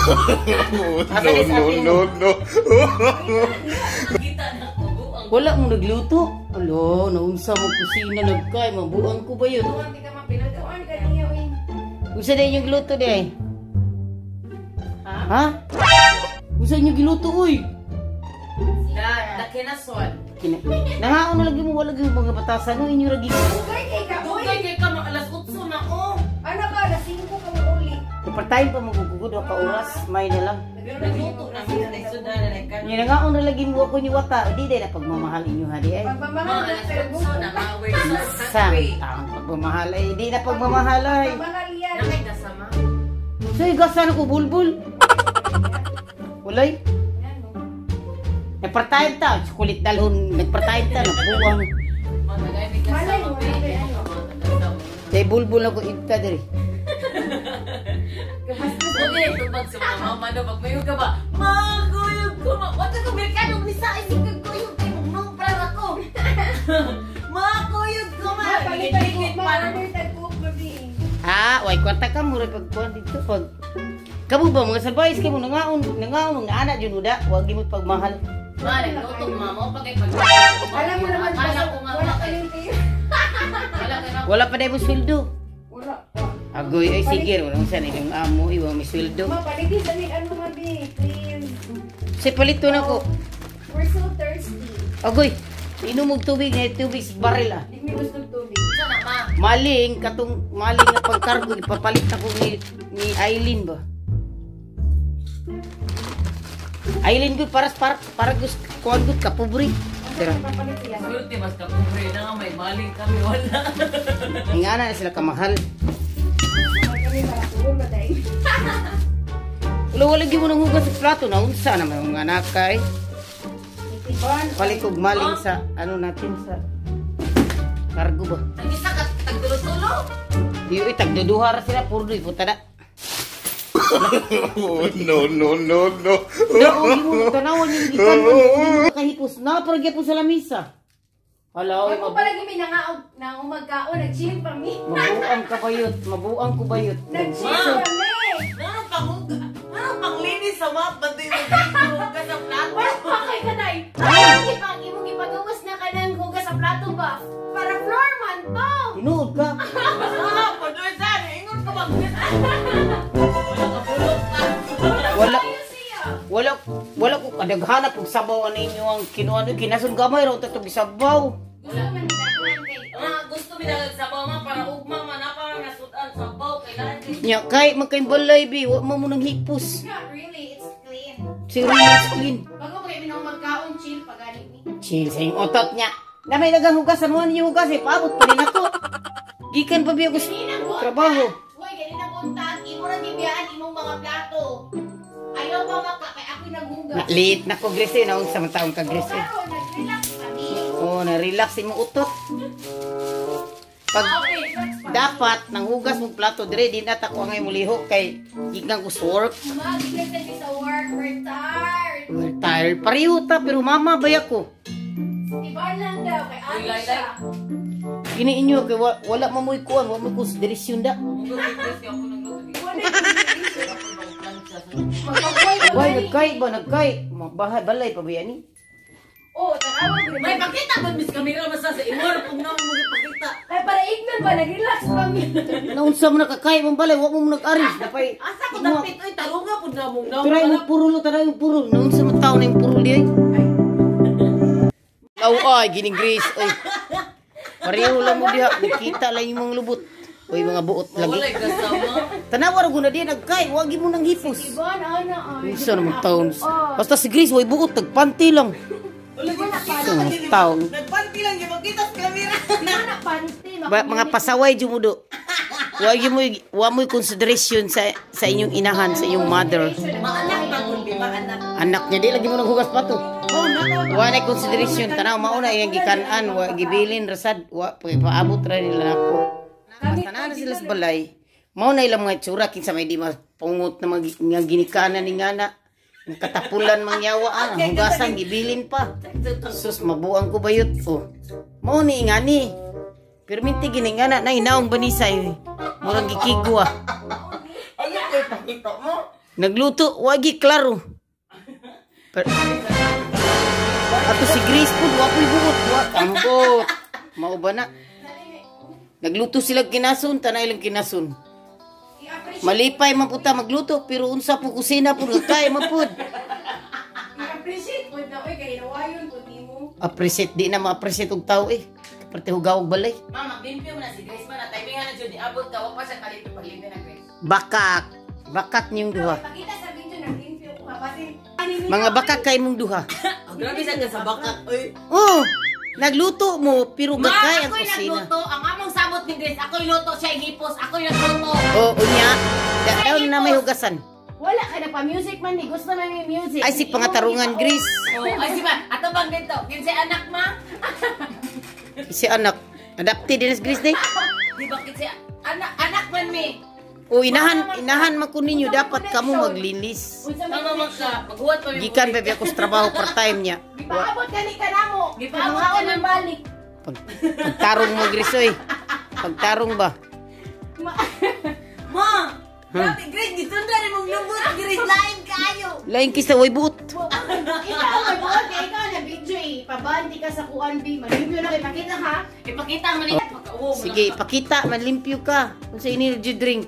Asa ni sa No, atin? no, no. Kita na ko buang. Wala mo nagluto. Alo, naunsa mo kusina nagkay, mabuang ko ba yun? Tuwan ka mapilutuan ka niya, uy. Unsa na inyong luto di ay? Ha? Ha? Unsa inyong giluto uy? Da, da kinason. Kina Nangaon na lagi mo wala gyud mga batasan no inyo ra gi. Dugay kay ka, uy. Dugay kay ka mga alas 8 na ko. Ano ka, alas 5 ka mo uli. Part-time pa magugugod ka oras, may na lang. Nagluto na sila na isod na na Nya nangaon na lagi mo ako ni wata, di day na pagmamahal inyo ha di ay. Pagmamahal Mga na alas pero 8 na mga we're so Sa hungry. ang pagmamahal ay di na pagmamahal ay. Pagmamahal yan. Nakay kasama. So igasan ko bulbul. Walay. Yan, oh. Nagpartime ta, kulit dalhon, nagpartime ta, nagbuwang. Matagay may Malay kasama. mo, malay, ano. Kay bulbul ako ibta diri. Okay, tubag sa mga mama no, pag mayog ka ba? Maguyog ko ma. Wag ka Amerikano ni sa isig kag kuyog kay mong numprar ako. Makuyog ko ma. Ma, palitan ko, Ligid-ligid ma, pa. order tag cook, mabi. Ah, way kwarta ka mura pag kuan dito pag Kamo ba mga salbayes kay mo nangaon, nangaon mga anak jud uda, wag mo pagmahal. Ma, nagluto ma mo pag pag. Alam mo naman, akala basta ko nga wala ma- ka yung pera. Wala ka na. Wala pa dai mo sweldo. Wala pa. Agoy ay sige, wala mo sa inyong amo, iwa may sweldo. Ma, palitin sa amin, ano, mabi, please. Sa palito na ko. We're so thirsty. Agoy, inom og tubig nga tubig sa baril ah. Di mi gusto og tubig. Sana ma. Maling katong maling nga pagkargo ipapalit ako ni Aileen ba. Aileen gud para para para gus kuan gud kapobre. Dira. Papalit siya. Swerte mas kapobre na nga may maling kami wala. Ingana na sila kamahal. Mahal kami para tulog na tayo. Wala wala gyud mo nang hugas sa plato na unsa na may mga anak kay. Itiban. Palit og maling sa ano natin sa kargo ba. Ang isa ka tagdulo-tulo. Di oy tagduduha ra sila purdoy puta na. No, no, no, no. Da o mo tanawan yung gikan man hindi mo kahipos na para gyapon sa lamisa. Hala oy Ako pala gimi nangaog na umagkaon, nag-chill pa mi. mabuang ka bayot, mabuang ko bayot. Nag-chill pa mi. Ngano pang ngano panglinis sa map bandoy mo ka sa plato. Wala pa kay kanay. Imong ipang imong ipagawas na kanang hugas sa plato ba? Para floor man to. Tinuod ka. Ah, padoy sa ingon ka ba? Wala ka pulot ka. Wala Ayo siya. wala wala ko kadaghanap og sabaw ani inyo ang kinuha no kinasun gamay ra unta tog sabaw. Gusto man daghan kay. Ah, gusto mi dalag sabaw ma para ugma man na para nasudan sabaw kailangan kay Nya kay man kay balay bi, wa man mo nang hipos. Not really, it's clean. Si really clean. Bago pa kay minong magkaon chill pa gani ni. Chill sa iyong otot niya. Na may dagang hugasan mo ninyo hugas eh. Paabot pa rin ako. Gikan pa biya ko sa Ganina ko. trabaho. Uy, ganina buntag imo ra gibiyaan imong mga plato. Ayaw pa maka kay ako'y naghugas. Na, late na ko Grace eh. Naunsa man taong ka Grace eh. Karon nag-relax kami. Oh, na-relax imong utot. Pag dapat nang hugas mong plato dire di na ta ko angay mulihok kay gikan ko sa work. Mag-relax kami sa work, we're tired. We're tired. Pareho ta pero mama bay ako. Iba lang daw kay Uy, ate laylay. siya. Kini inyo kay wala man mo'y kuan, wa mo'y konsiderasyon da. Mugod kay Grace kay ako nagluto. Wala Magpagway ba Why gani? nagkay ba nagkay? Bahay balay pa ba yan ni? Oh, tanawa gyud. May pakita ba Miss Camila basta sa imo ra pug namo mo gipakita. Kay para ignan ba nag-relax pa mi. Naunsa mo nakakay mong balay, wa mo mo nag-aris. Napay Asa ko dapit oy tarunga pud na mong Try mo purul, try mo purul. Naunsa mo tao na yung purul di ay. Aw ay gining Grace oy. Pareho lang mo diha, nakita lang yung mga lubot. Oy mga buot lagi. Walay kasama. Tanawa ra guna di nagkay, wa gyud mo nang hipos. Iba na ana ay. Unsa naman taon? Basta si Grace way buot nagpanty lang. Wala Unsa naman taon? Nagpanti lang gipakita sa camera. Ana panty Ba, mga pasaway jud mo do. Wa gyud mo wa mo'y consideration sa inyong inahan, sa inyong mother. Maanak ba kun di maanak. Anak niya di lagi mo naghugas pa to. Oh, nako. Wa na consideration tanaw mauna iyang gikan-an, wa gibilin rasad, wa paabot ra nila nako. Basta na sila sa balay. Mao na ilang mga itsura kinsa may di mapungot na mga nga ginikanan ni ngana. Ang katapulan mangyawa ah, hugasan gibilin pa. Sus mabuang ko bayot oh. Mao ni ngani. Pero minti gini ngana na inaong banisay. Murag gikigwa. Ano kay pakita mo? Nagluto, wagi klaro. Pero, ato si Grace pud wa po'y buot, wa ambot. Mao ba na? Nagluto sila kinasun, tanay ilang kinasun. I-appreciate Malipay man pud ta magluto, pero unsa po kusina pud kay man pud. I-appreciate pud na oy kay nawayon pud nimo. Appreciate di na ma-appreciate og tao eh. Kaparte hugaw og balay. Ma, maglimpyo mo na si Grace man. Na timingan na jud ni abot ka. Wa pa siya kalimpyo paglimpyo na Grace. Bakak. Bakak niyong duha. Pakita sa video naglimpyo ko ha basin. Ani ni Mga bakak kay mong duha. Oh, grabe sa ka sa bakak. Oy. Oh, nagluto mo pero Ma, gakay ang ako'y kusina. nagluto. Ang among samot ni Grace, ako'y luto, siya hipos, ako'y nagluto. Oh, unya. Daon na may hugasan. Wala ka na pa music man ni gusto man may music. Ay si pangatarungan Grace. Oh, ay si ma, ato bang dito? Kinsay anak ma? Si anak. Adapted din si Grace day. Di ba kinsay anak anak man mi? O inahan inahan man ko ninyo dapat kamo maglinis. Unsa man Mama man ka, maghuwat pa mi. Gikan pa biya ko sa trabaho part-time niya. Gipaabot gani ka namo. Gipaabot Gipaabot ka ng namo. balik. Pagtarong mo Grace oy. Pagtarong ba? Ma, grabe Grace, gitunda ni mong lubot, Grace, lain kayo. Lain kisa way buot. Ikaw may buot kay ikaw na video eh. Pabanti ka sa kuan bi. Malimpyo na kay pakita ha. Ipakita man ni pagka-uwo mo. Sige, ipakita manlimpyo ka. Unsa energy drink?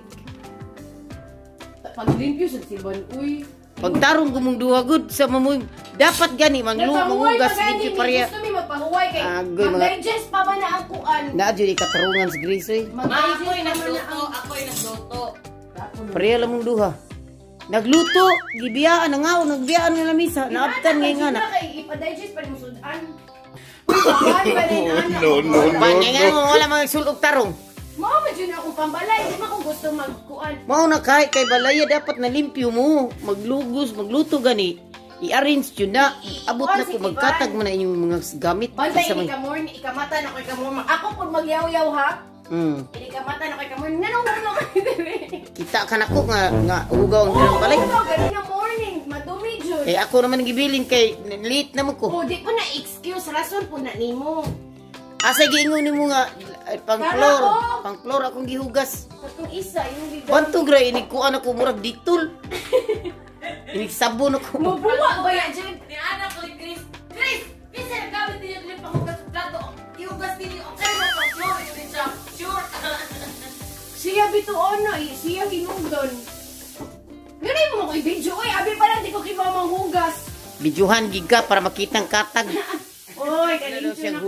Paglimpyo sa siban uy. Pagtarong gumong duha gud sa mamoy dapat gani manglu Nagpahuway manghugas pa gani limpyo mi. pareha. Gusto mi magpahuway kay Agoy, mga- Mag-digest pa ba na ang kuan? Naa jud katarungan si Grace oy. Ma, Mag-digest ako'y pa man na nagluto, ang ako'y nagluto. Pareha lamong duha. Nagluto, gibiyaan na nga, nagbiyaan nga lamisa, naabtan ngay nga na. Kay ipa-digest pa nimo sudan. Kuan ba din ana? No, no, no, Panya nga no. mo, wala mga sulog tarong. Mao man jud akong pambalay, di man kung gusto magkuan. Mao na kahit kay balaya dapat na limpyo mo, maglugos, magluto gani. I-arrange yun na, abot na ko magkatag mo na inyong mga gamit. Bantay Sa ini may- ka morning, ikamata na ko ikaw Ako pud magyaw-yaw ha. Ini kamata na ko ikaw morning. Nanong mo kay diri. Kita ka na ko nga, nga hugaw ang dirang balay. Oo, gani na morning, madumi jud. Eh ako naman gibilin kay late na mo ko. Oh, di ko na excuse rason po na nimo. Asa giingon nimo nga eh, pang Tara floor, ko. pang floor akong gihugas. Katong isa yung gigamit. Bantog ra inig kuan ako murag ditol. Inig sabon ako. Mubuwa ba ya jud? Ni anak ko ni Grace, Grace, kinsa nagamit niyo dili panghugas sa plato? Ihugas ninyo, okay mo pang floor yun siya. Sure. Siya bituon no, eh, siya hinungdon. Ganun mo ko i-video oy, abi pa lang di ko kibaw manghugas. Bidyuhan giga para makita ang katag. Oy, Ano kanin siya na.